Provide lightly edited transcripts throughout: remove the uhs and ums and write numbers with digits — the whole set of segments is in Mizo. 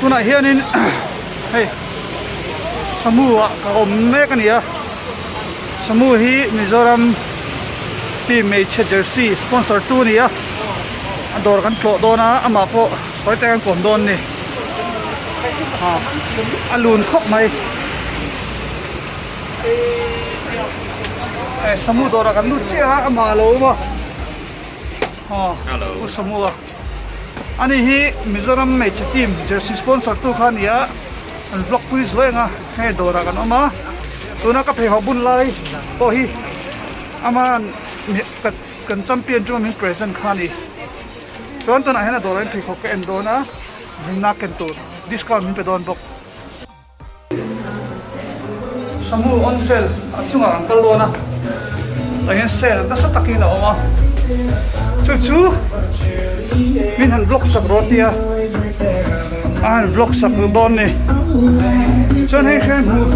Tunah hianin hei Samu ah ka awm mek a ni a, Samu hi Mizoram team hmeichhe jersey sponsor tu a ni a, a dawr kan tlawh dawn a, amah pawh sawi te kan kawm dawn a ni, a lun khawp mai. Samu dawrah kan lut chiah a, amah a lo awm a. Pu Samua ani hi Mizoram hmeichhe team jersey sponsor tu kha a ni a an vlog pui zuai ang a hei dawrah kan awm a tuna ka pheikhawk bun lai pawh hi aman kan champion chu min present kha a ni chuan tunah hian a dawrah hian pheikhawk ka en dawn a zinna ken tur discount min pe dawn bawk. Samu on sale a chungah kan kal dawn a tah hian sale nasa takin a awm a chu chu min han vlog sak rawh tia a han vlog sak dawn ni chuan hei hriat hmuh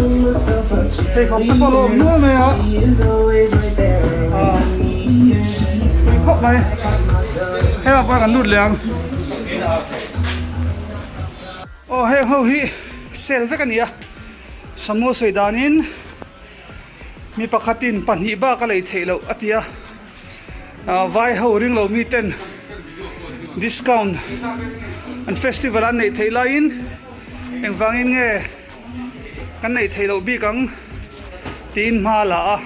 pheikhawk te pawh a lo awm nual mai a ah pui khawp mai hengah pawh kan lut leh ang. Aw heng ho hi sale vek a ni a, Samuel sawi danin mi pakhatin pahnih bak a lei theih loh a ti a, vai ho ring lo mi ten discount an festival an neih theih laiin engvangin nge kan neih theih loh bik ang tiin hma a la a,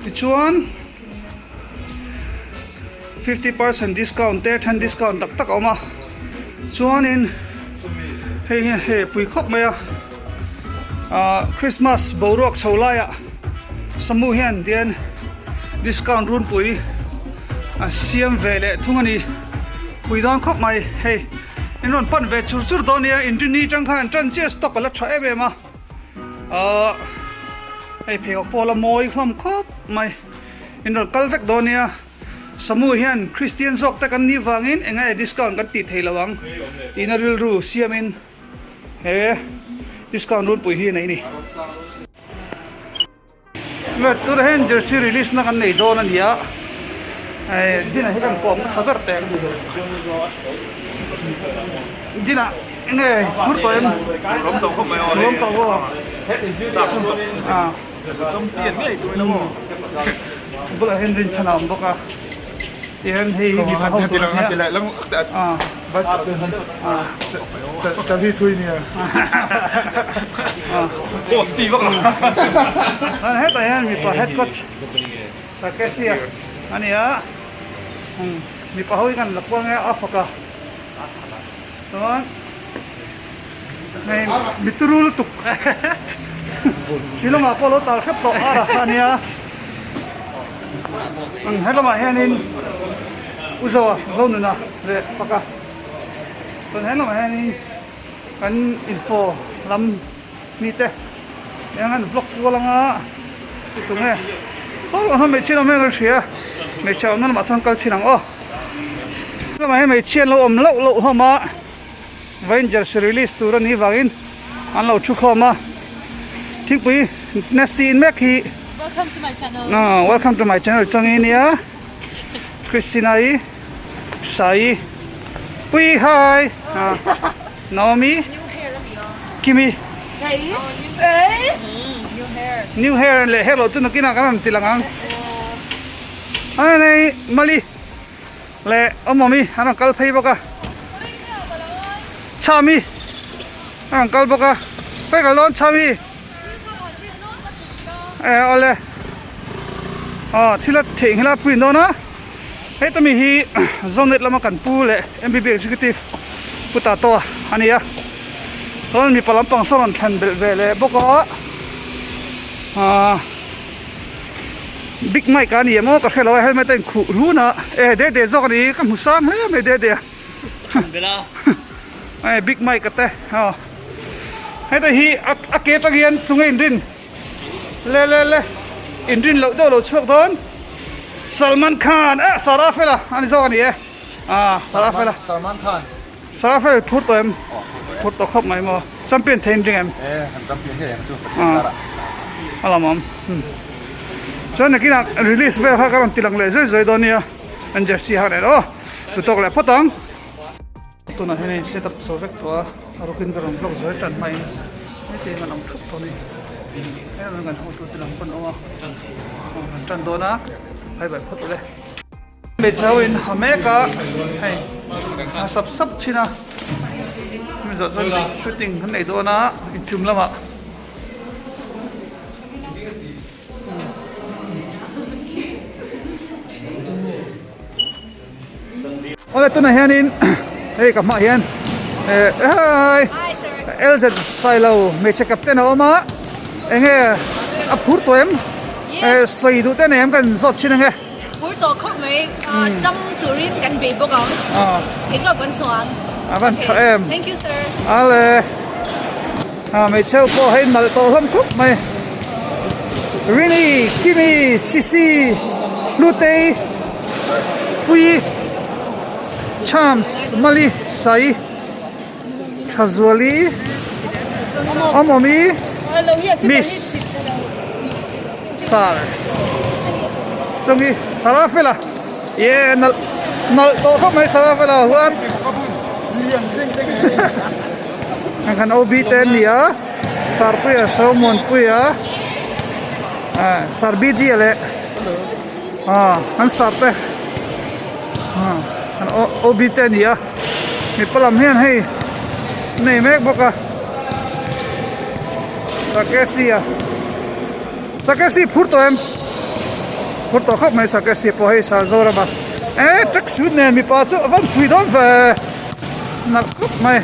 tichuan 50% discount te then discount tak tak a awm a chuanin hei hi hei pui khawp mai a ah Christmas boruak chho laiah samu hian dian discount runpui a siam ve leh thung a ni pui dawn khawp mai hei in rawn pan ve chur chur dawn nia inrinni tang khan tan chiah stock a la tha em em a ah hei pheikhawk pawh a la mawi hlawm khawp mai. In rawn kal vek dawn nia. Samu hian Christian zawk te kan nih vangin eng nge discount kan tih thei lo ang tihna rilru siamin he discount runpui hi a nei a ni. Let tur hian jersey release na kan nei dawn a ni a, Dina hi kan kawm nasa ber teh ang. Dina eng nge phur tawh em? Rawm tawh khawp mai aw. Rawm tawh aw. Chak tawh. Bulah hian rinchhan a awm bawk a tihian hei hi mipa ho tur a nia hetah hian mipa head coach Takeshi a ni a mipa ho hi kan la kual nge a fak a chuan. Hei mi turu lutuk Shillong ah pawh lo tal hrep tawh a a nia an helamah hianin u Zoa Zonuna leh Faka chuan helamah hianin kan info lam mite eng an vlog kual anga tunge saw hmeichhia lam hian ka hria hmeichhia awmna lamah chuan kal thin ang aw lamah hian hmeichhia an lo awm loh loh hlawm a. Rangers release tur a nih vangin an lo thu khawm a thingpui nasty in mek hi Welcome to my channel. Ah, welcome to my channel changi nia Christina i Sai Pui hi ah, Naomi New hair ami o. Kimi Guys. Hey. New hair. New hair leh hair lo chu nakinah kan rawn ti lang ang ai nei Mali Leh awmawmi an rawn kal phei bawk a chhami an rawn kal bawk a phei kal dawn chhami e awle aw thil a theihnghilh a print dawn a heta mi hi zonet lama kan pu leh M_B_B executive pu ta tawh a ni a chuan mipa lampang sawn rawn thlen belh ve leh bawk a ahh. Big Mike a ni em aw ka hrelo a helmet a in khuh hlun a e de de zawk a ni ka hmu sang hle mai de de a e Big Mike a te aw heta hi a ke atang hian tunge in rin le le le in rin loh deuh lo chhuak dawn Salman Khan eh Sara fela a ni zawk a ni e ah Sara fela Salman Khan Sara fela phur tawh em phur tawh khawp mai maw champion thei in ring em e kan champion ngei ang chu pathian karah a lam awm chuan nakinah release vel kha ka rawn ti lang leh zui zui dawn nia an jersey ha nen aw duhtawk leh phawt ang tunah hian a in set up chho vek tawh a. A rukin ka rawn vlog zuai tan hmain hetiang an awm thup tawh a ni. Heng kan hotute lam pawn a awm a, kan tan dawn a, phai bai phawt ule. Hmeichhe ho in ha mek a, hei a sap sap thin a, hemi zawh chuan shooting kan nei dawn a inchung lamah. Awle tunah hianin hei ka hmaah hian eh hai LZ Sailo hmeichhe captain a awm a enge a phur tawh em eh sawi duh te nei em kan zawt thin ange. Phur tawh khawp mai cham turin kan bei bawk ang englo kan chhuah ang. A van tha em. Thank you sir. Ale a hmeichhe ho pawh hei nalh tawh hlawm khawp mai Rini Kimi Sisi Hlutei. Pui Chams Mali Sai Thazuali Awmawmi Miss Sar Chungi Sarafela ye nalh nalh tawh khawp mai Sarafela huan heng kan OB te an ni a Sarpuia Somuanpuia ah Sarbidi leh. Ah an sar te ah an OB te a ni a mipa lam hian hei nei mek bawk a Takesi a Takesi phur tawh em phur tawh khawp mai Takesi pawh hei sar Zorama eh track suit nen mipa chu a van phui dawn ve nalh khawp mai.